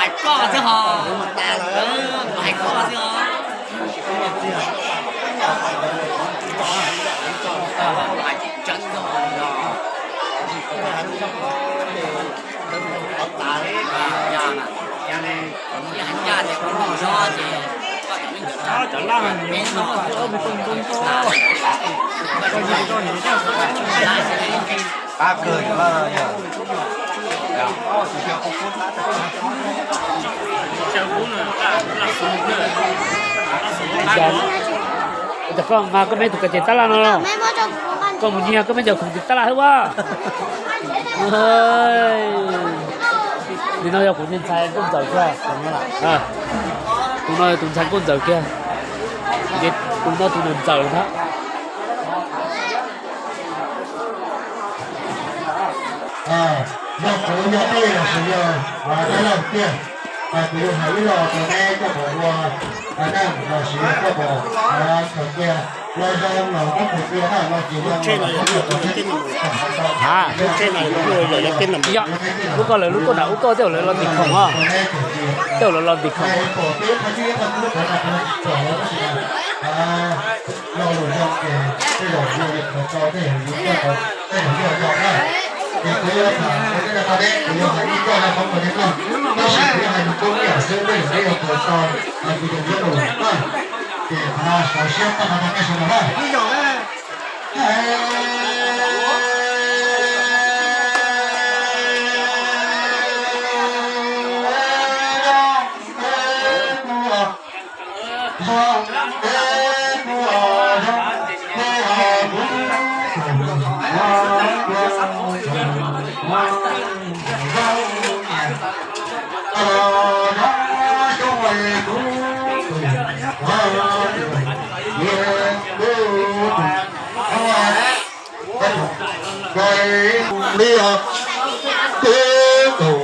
Hais koj xwb ho, hais koj xwb ho. Cov koj mas koj meb tus ka ces tab laj no los? Koj mus nyiag koj meb cov khoom tiv tab laj hwb ua. Nim no yog kuv niag ntxhais nkauj ntxawm kiag. Tus no tus ntxhais nkauj ntxawm kiag. Ces tus no tus niam ntxawm ntag. Yog kuv yog tej los sis yog ua dab laug tiag, kuv yuav hais ib los rau neb coj mus ua dab laug los sis coj mus khaws cia los zoo los koj khaws cia na los ces zoo los koj khaws cia. Ub koj lawv lub tuaj nram ub koj tej zaum lawv los ntim khoom os. Tej zaum lawv los ntim khoom. Lo lus zoo ces tej zaum yog li qhov tau tej zaum yus tuaj tau tej zaum yog zoo na. Ces kuv yuav tham ua tej no rau neb, kuv yuav hais ib txoj no qhov qhov li no, tab sis kuv yuav hais lus kub ib yam xwb, tej zaum neb yuav qhov tau, kuv yuav nyob mus na. Ces qhov no xav siab txoj qhov no nej sawv daws na. Li os, kuv koom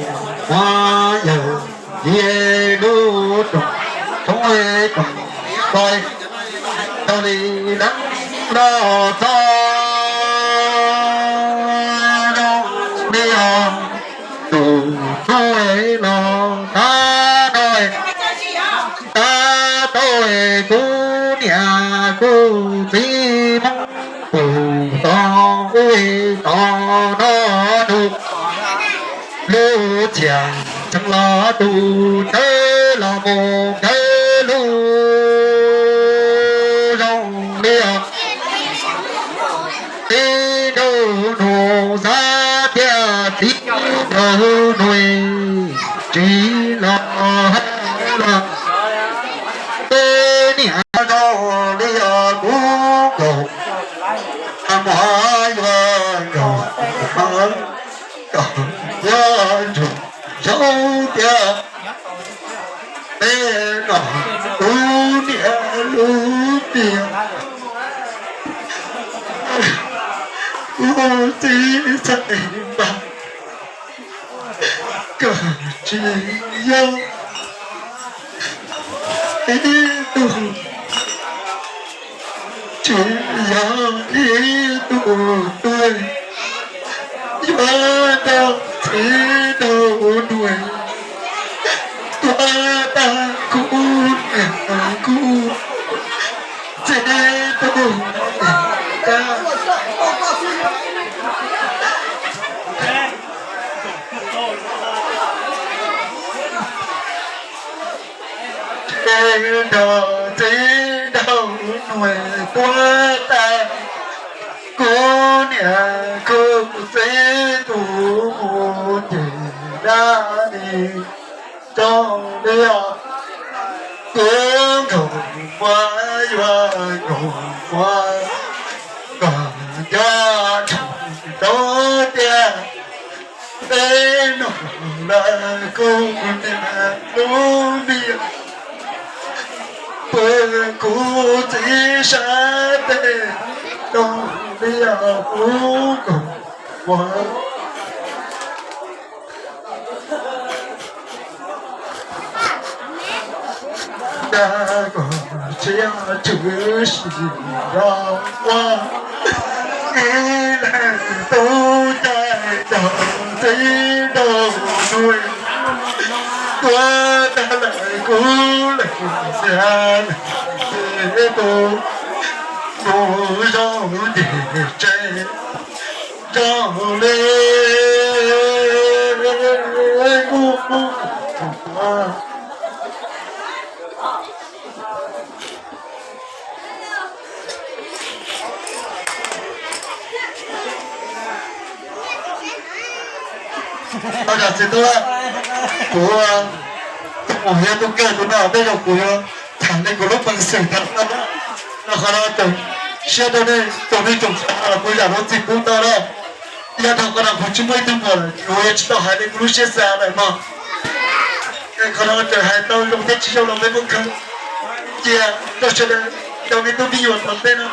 ua yawg, yog lub rooj, tshoob koom koj, tau li neeb los txog zoo li os. Tus tub los tab no, tab tau kuv niam kuv txiv Hmoob pum tod ub tod no nug lub txiaj tseem los tus dawb los mus dawb lug zoo li os. Tib nrauj nug xav tias tib nrauj nug tsis los hais los. Peb niam zoo li os kuv nkaus, muab yuav nkaus, yuav ntsug zaub tias peb no kuv niam lub tiag. Kuv txiv txhais npam kawg tsis yog. ib tug, tsis yog ib tug tuag, yuav rau txiv rau nuav, tuag tag kuv niam kuv txiv tug tag. Txiv nrog txiv nrog nuav tuag tag, kuv niam kuv txiv tus mus ces dab li rau li os. Kuv nkaus muab yuav nkaus muab kom nco rau tiag. Peb nug lawm kuv niam lub npe, pab kuv txiv sab teg rau li os kuv nkaus muab dag kom tsis yog tshwm sim los ua ib leeg tub cai nrog txiv nrog nuav tuag tag lawm kuv leej niam tus mus zoo ntej tsev zoo li kuv. Tau zam txiv tub, kuv tus muam yog tus kawg tus no, tej zaum kuv yuav tham li kuv lub peev xwm tham tau. Rau qhov no tsoom siab rau nej tsoom neej tsoom tsav los kuv zam lub txim pub tau na. Yog rau qhov no kuv tsis muaj ib tug muam lawm, kuv yuav tsis tau hais li kuv lub siab xav lawm mog. Es qhov no txawm hais tau zoo thiab tsis zoo los peb muab khaws cia rau sawv daws, rau me tub me nyuam tom ntej no.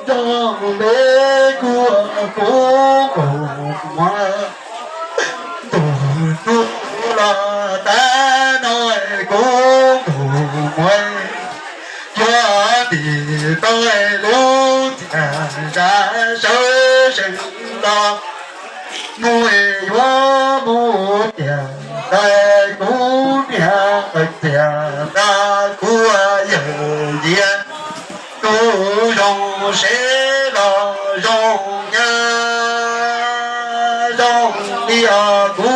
Zoo li kuv, kuv nkaus muab tus tub los tag no, kuv nkaus muab yuav tis tau lub txiaj ntsha sawv seev los mus yuav mus tiag ntawm kuv niam txiag ntawm kuv yawm yij. Tus zoo seb los zoo nyab zoo li os kuv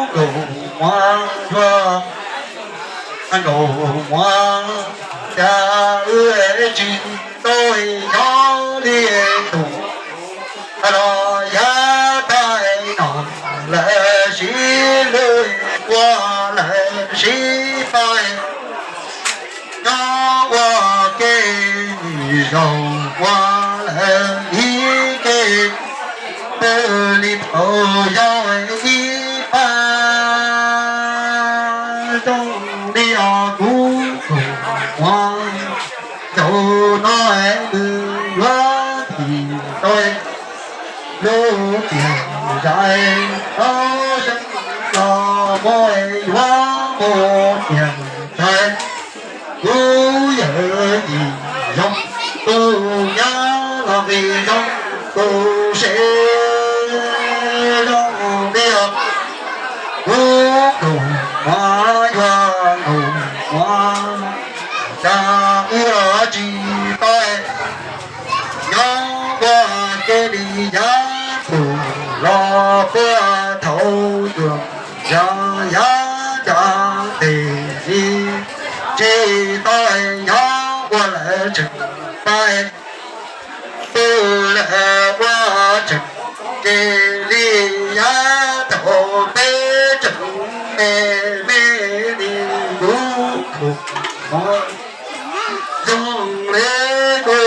nkaus muab yuav nkaus muab, cas wb tsis tau nyob li tus los yav tag no lawm sib lwj ua lawm sib pab. Nyob ua ke zaum ua lawm ib ke, pw li thaum yau ib pab. Zoo li os kuv nkaus muab, zaum no nws yuav tis tau lub tiag zais tau seev los mus yuav mus tiag ntawd. Kuv yawm yij zoo, tus nyab los nqis zoo, tus seb zoo li os. Kuv nkaus muab yuav nkaus muab, cas wb los tsis tau nyob ua ke li yav thaum los puag thaum tuag, yog yav cas tes li tsis tau nyob ua lawm tseem pab, pw lawm ua tseem ke li yav thaum peb tseem me me li. Kuv nkaus muab zoo li kuv,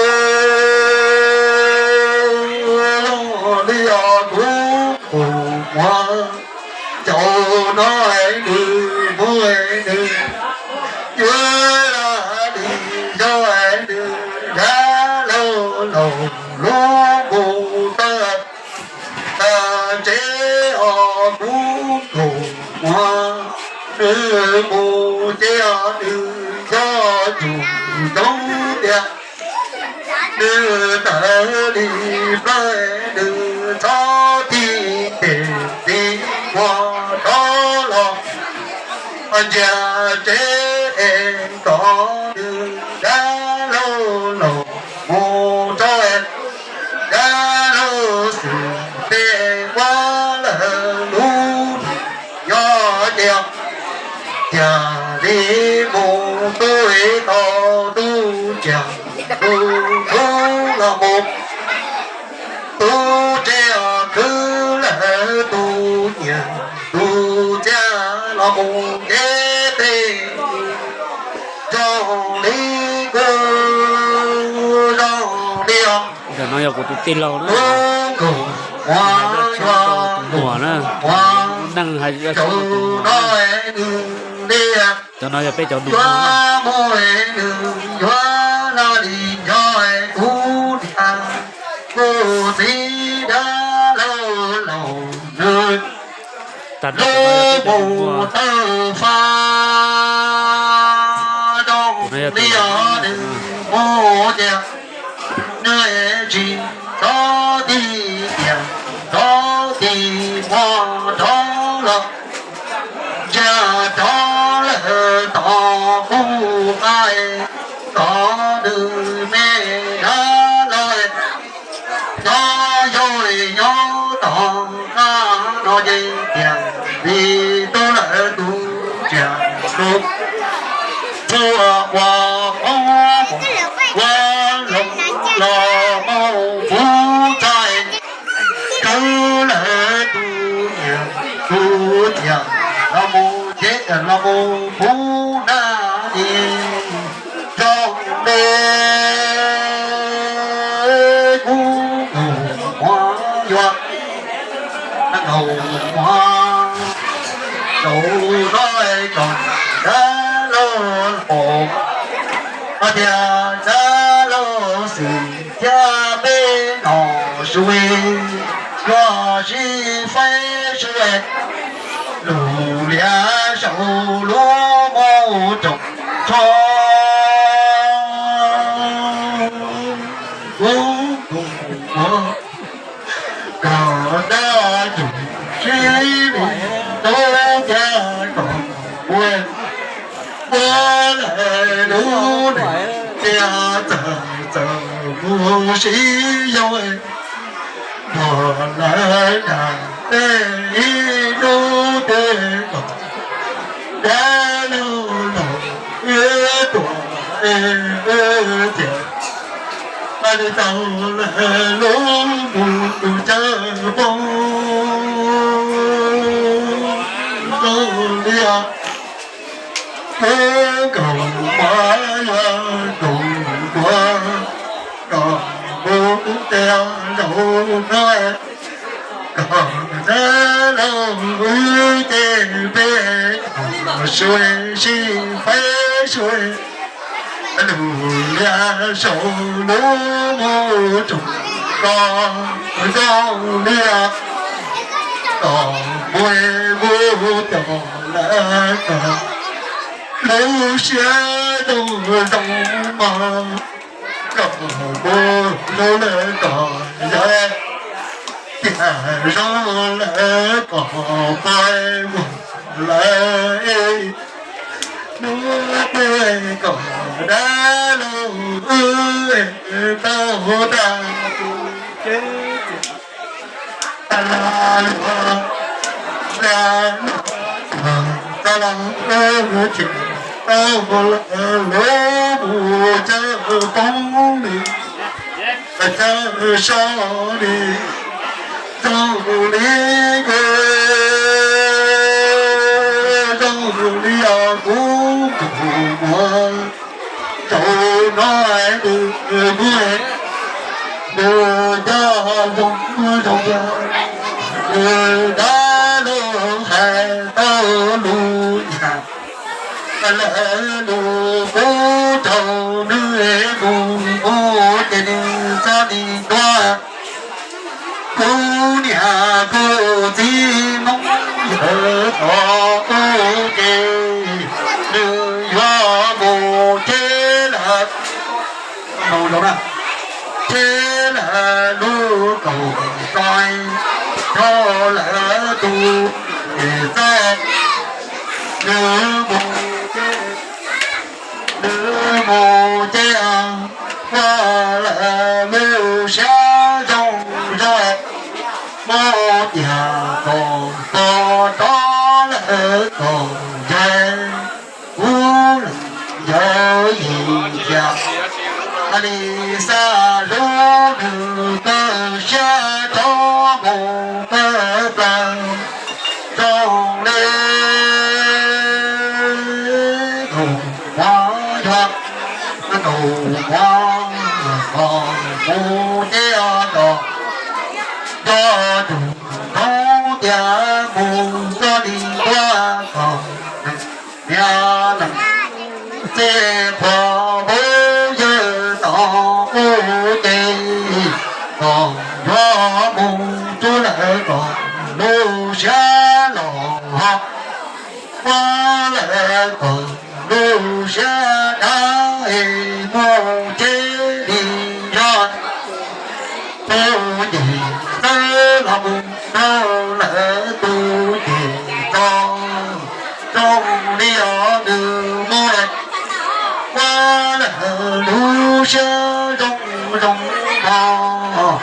zoo li os kuv nkaus muab, zaum no nws mus nws yuav li yog nws dab laug laus lub mus tawm tsev os. Kuv nkaus ua nws mus ces nws nco ntsoov tias nws tawm li plaws nws txhob tig ces txiv muag rov los ntsia tsev es kom nws dab laug laus mus tso dab laug xwm peb ua lawm lub yog tias cia li mus tub tau tub cia tus tub los mus tub tsev khwv lawm tus nyiam tus txiaj los mus ntev tej zoo li kuv zoo li os. Ntawm no yog kuv tus tij laug na, tus muam na, neeg hais tus muam. Cov no yog peb cov nus. Yuav mus nws yuav no li nco kuv niam kuv txiv dab laug laus nws lub mus tawm faj zoo li os nws mus tias nws tsis txhob tig tias txhob tig muag rov los ntsia rov lawm tom kuv qab kom nws me dab laug nyob yog nyob tom qab no ces tias vim tub lawm tus tsiaj tus txhua ua qoob ua loo los mus kuv txais khwv lawm tus nyiam tus txiaj los mus ces los mus kuv nab nis zoo li kuv nkaus muag yuav nkaus muag rau no kom dab laug laus hais tias dab laug xwm thiab peb nom sua yuav sib faib sua lug liam saum lub mus roos tsho kuv nkaus muag kom dab laug sib li tub thiab kom ua ua lawm lub ntiag txawm txawm mus sib yog npog lawm nram tej ib lub tej kom dab laug laus wb tuam es wb tias hais li tau lawm lub mus tus cawj poob zoo li os. Kuv nkaus muag yuav nkaus muag kom kuv tes zaum no kom dab laug wb ces peb sua sib faib sua lug liam saum lub mus roos tsho zoo li os. Kom mus kuv cov lawm kom lub siab zoo zoo mog. Kom mus zoo lawm kom yog tiam zoo lawm kom pais mus lawm. Hnub twg kom dab laug wb tau tag tus cev tias tas los luag tas los wb ces tau lawm lub mus cawj poob li, cawj so li, zoo li kuv zoo li os kuv nkaus muag rau no nws muaj nws coj zoo zoo nws dab laug hais tau lus yam lawm lus pub rau nws mus mus ces nws txhob nim tuaj. Kuv niam kuv txiv Hmoob Ces lawv lub kaum rau, rau lawv tus txawj, nws mus ces, nws mus ces, ua lawv lub siab zoo zoo, muab tias kom pog rov lawv kom yawg, kuv yawg yim tias, a li xa lub nws kawg siab rov mus kawg plaws zoo li nus mov yog, nus mov kom mus ces kom nco tus nrov tias mus txoj li tuaj kom niam neeg txij qhua pub yawg tau ub ces kom yuav mus rub lawv kom lub siab los ho ua lawv kom lub siab dab es mus ces li zog. Tus ces txawj los mus rau lawv tus ces txog zoo li os nws mus lawm ua lawm lub siab zoo zoo mog.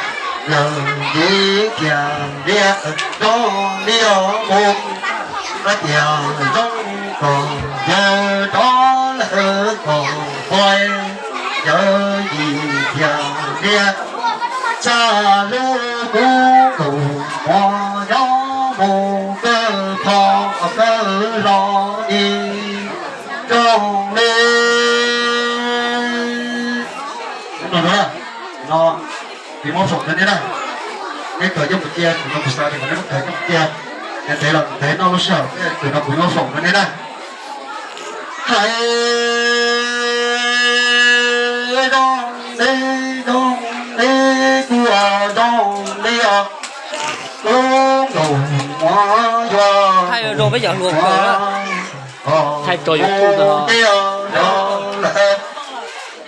Lawv yeej kiag liaj zoo li os mus, tias zoo kom yawg rov lawv kom pog, yawg yim kiag liaj xa lub kub kaus mov nyob mus kawg qho kawg los li zoo li no. Kuv muab foom rau nej na. Neb kawm coj mus cia, kuv no kuv xav tias kom neb muab kawm coj mus cia. Ntev los ntev noj lub sij hawm, kuv no kuv muab foom rau nej na. Hais zoo li, zoo li, kuv zoo li os, kuv nkaus muab yuav. Thaij rau YouTube na.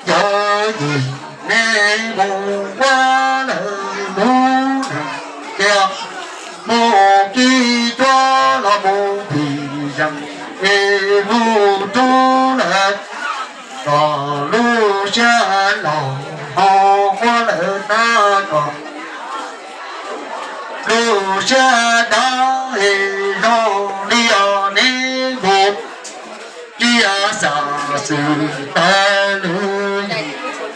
Yawg yim neb mus ua lawm lub neej tiag, mus kib cuab los mus vim zeej es mus rub lawm kom lub siab los ho ua lawm tag kom lub siab dab es zoo li os neb mus cia xav xwm tawv lwm.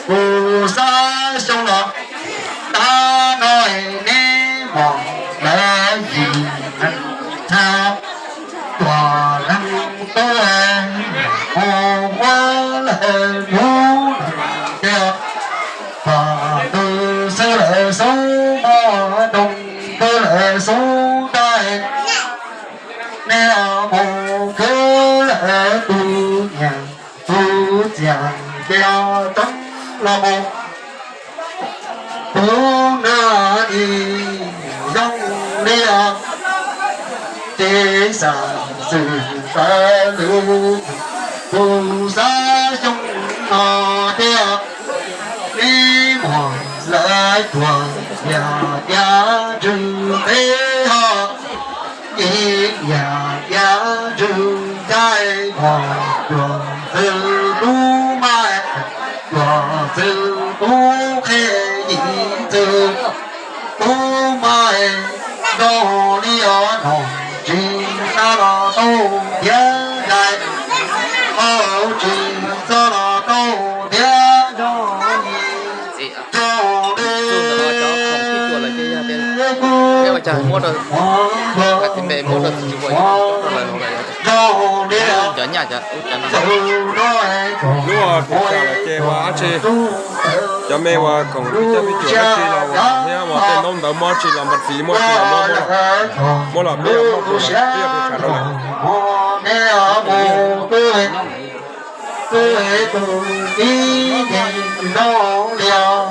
Kuv xav xyoo los tag no neb mom lawv yim neeg txhab tuam leej tub mus ua lawm lub neej tiag. Pom tus xwb lawm xub mog, nroo tus lawm xub ntais. Neb mus khwv lawm tus nyiam tus txiaj, ces txeeb los mus kuv na nim zoo li os. Ces xav xwm tawv lwm, kuv xav xyoo no tiag. Neb mom lawv tuag yam tiav ntswg nqe ho, ib yam tiav ntswg ncaim mom tuag txwg tub mas, tuag txwg tub qhe yim txwg tub mas, zoo li os no tsis xa los tau thiab ncaim, tsis xa los tau thiab zoo li. Zoo li kuv zoo li Lub ua tsis tas lawm ces ua dab tsi, cov me ua khoom coj me cuam dab tsi los ua thiab ua tej ntaub ntawv muab tsis los npaj txiv muab tsis los muab, muab los peb ua muab peb ua peb ua peb ua rau lawm.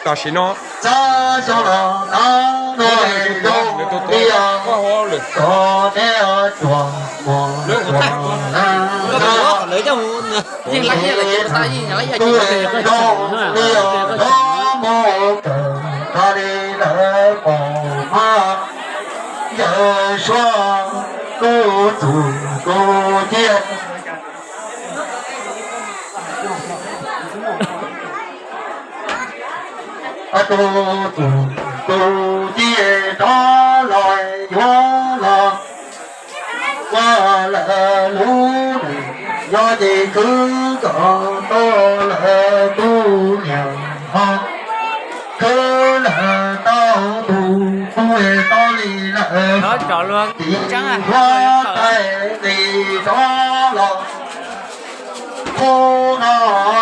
Tam sim no, tam sim no, nws tus tuav, nws tus tuav. Cov neb cuag muag cuag na, tuaj zoo li os mus kawm tag li lawm pom mas yawg suab kuj txum kuj ciaj. Tus txum tus ciaj rov los yuav los ua lawm lub neej, yog ces khwv kom tau lawm tus niam ho khwv lawm tau tus tub tau li lawm. Tiv huab tais nqis rov los qub no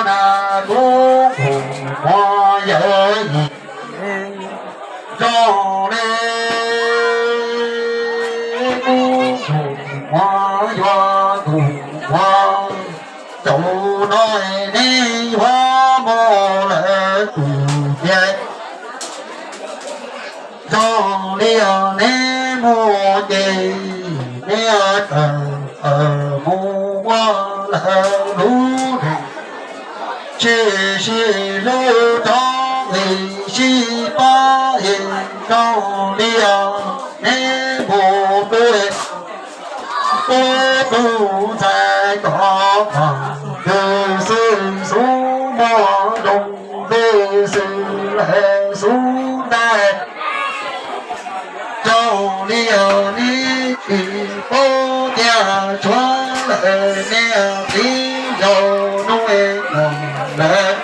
na, kuv nkaus muag yawg yim zoo li kuv nkaus muag yuav nkaus muag. Zaum no neb yuav mus lawm tus tiag. Zoo li os neb mus ces neb tawm tawm mus ua lawm lub neej, tsis sib hlub rov nqis sib pab es zoo li os neb mus tuaj. Peb tus ntxhais kom pom twg xwb xub muaj zoo, twg xwb lawm xub ntais. Zoo li os neb tsis paub tias tshuav lawm niam txiv zaum no es muaj lawm.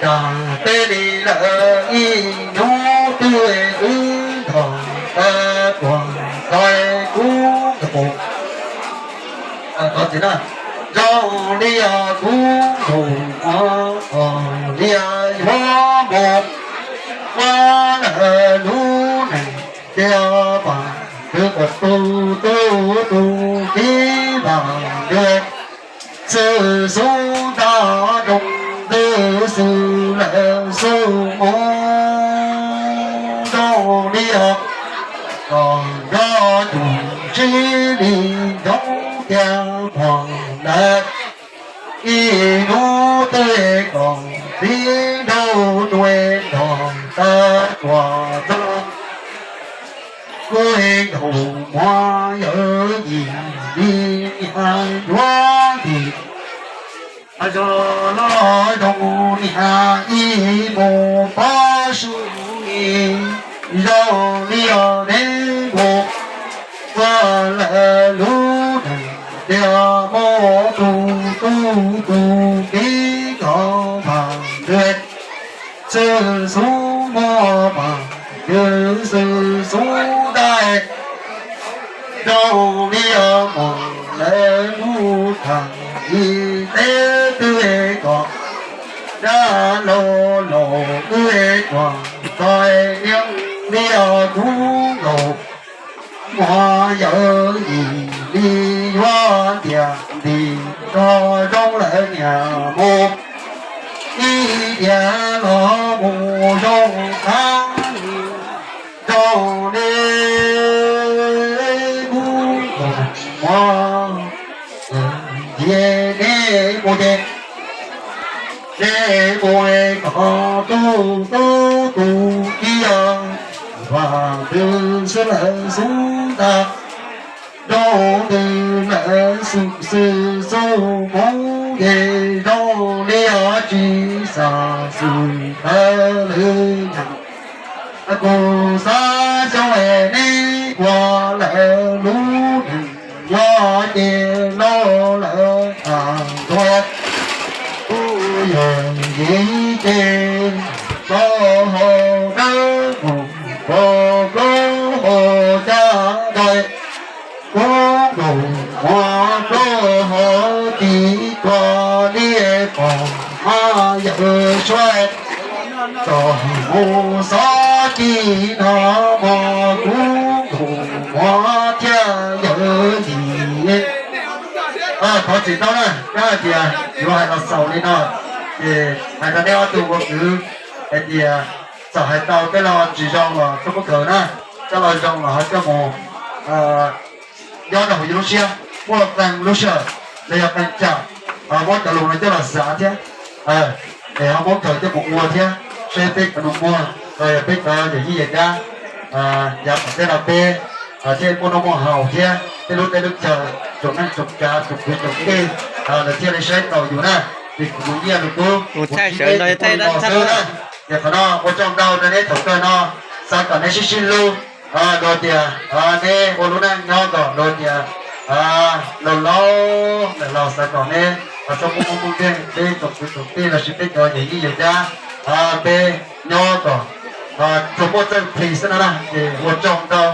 Cas tej li lawm ib hnub twg wb nrog tawm tuaj txog kuv nkaus. Zoo li os kuv nkaus muag, zoo li os yuav mus ua lawm lub neej, ces pom twg kom tu tu tu tib vam ntiag. Xwb xub ntaj zoo, twg xwb lawm xub mus zoo li os. Kom nco tus sib li zoo tiag muag lawm. Ib hnub twg kom txiv nrauj nuav nrog tawm tuaj txog. Kuv nkaus muag yawg yim li niag yuav ntim, zog los zoo niag ib mus pab su, zoo li os neb mus ua lawm lub neej, tias muaj tus tub tus kiv kom vam ntsws. Xwb xub muaj mas yog xwb xub ntais, zoo li os muaj lawm lub khav ib teb twg kom dab laug laus wb tuag txog, zoo li os kuv nkaus muag yawg yim li yuav ntiag ntim, nrog zoo lawm niam mus ib diav los mus zoo qab li, zoo li kuv nkaus muag ntxias neb mus ces neb mus kom tu tu tus kiv, vam twg xwb lawm xub ntais, zoo twg lawm xwb xwb xub mus ces zoo li os tsis xav xwb tawv lwm yam. Kuv xav xyov neb ua lawm lub neej, yog ces los lawm tas ntua. Kuv yawg yim ces los hauv dawb mus, kuv kuv hauv caj dais, kuv nkaus muag plaub hau tiv tuag li pom mas yawg suab. Txog mus xov ci no mas kuv nkaus muag thiab yawg yim. Thov txim tau na, yog hais tias yuav hais los xaus li no, ces hais rau neb ob tug ua kwv hais tias txawm hais tau tej lo tsis zoo los txhob muab khaws na. coj los zoo los ho coj mus nyob rau hauv yus lub siab, muab los qee lub sij hawm los yog qee tsam, muab cov lus no coj los xav thiab, es ho muab khaws coj mus ua thiab, saib peb cov nus muag los yog peb cov yawm yij yawm dab yav tom ntej no peb thiaj muaj noj muaj haus thiab peb lub teb lub chaw tsoom neej tsoom tsav tsoom kwv tsoom tij lawv thiaj li saib taus yus na. Vim kuv tus nyiaj tus kub kuv tsis teb ces muaj li no xwb na. Ces qhov no ua tsaug ntau rau neb thaum kawg no, xav kom neb sib sib hlub, luag tias neb ua lub neej nyob kom luag tias laus laus lawm los xav kom neb txhob muaj mob muaj nkeeg, peb tsoom kwv tsoom tij lossis peb cov yawm yij yawm dab, peb nyob kom tsuas muaj txawj plis xwb no na. Ces ua tsaug ntau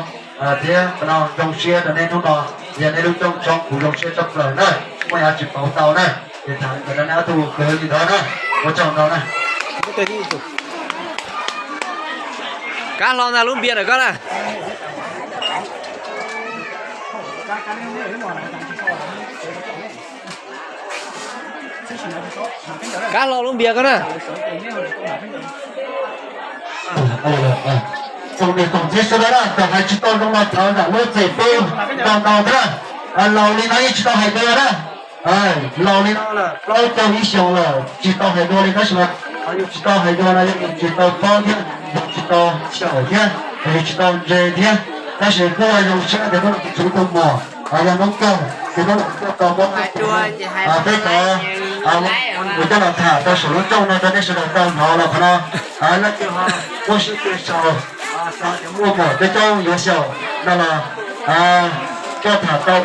thiab qhov no zoo siab rau neb hnub no, yog neb lub rooj tshoob kuv zoo siab tshaj plaws na, muaj yam tsis pauv tau na. Ces tham li ntawd rau neb ob tug kwv li ntawd na, ua tsaug ntau na. Kab hlo ntag lub npias ntawm koj na. Kab hlo lub npias koj na. Txog niam txog txiv sawv daws na, txawm hais tsis tau zoo los thov zam lub txim pub ntau ntau thiab. Laus li no yeej tsis tau hais dua na. Laus li no lawm plaub caug ib xyoos lawm tsis tau hais dua li tab sis mas yus tsis tau hais dua no yog yus tsis tau paub thiab yus tsis tau xyaum thiab yus tsis tau ntse thiab. Tab sis kuj zoo siab tias hnub no kuv tswv tus muam yog Noob Kawg ces hnub no kuv tuaj tau muab peb cov lus coj los tham rau saum lub rooj no rau nej sawv daws tau hnov los qhov no. Leej twg ho muaj siab cia sau, xav tias muaj muam coob coob yuav xyaum no los koj tham tau.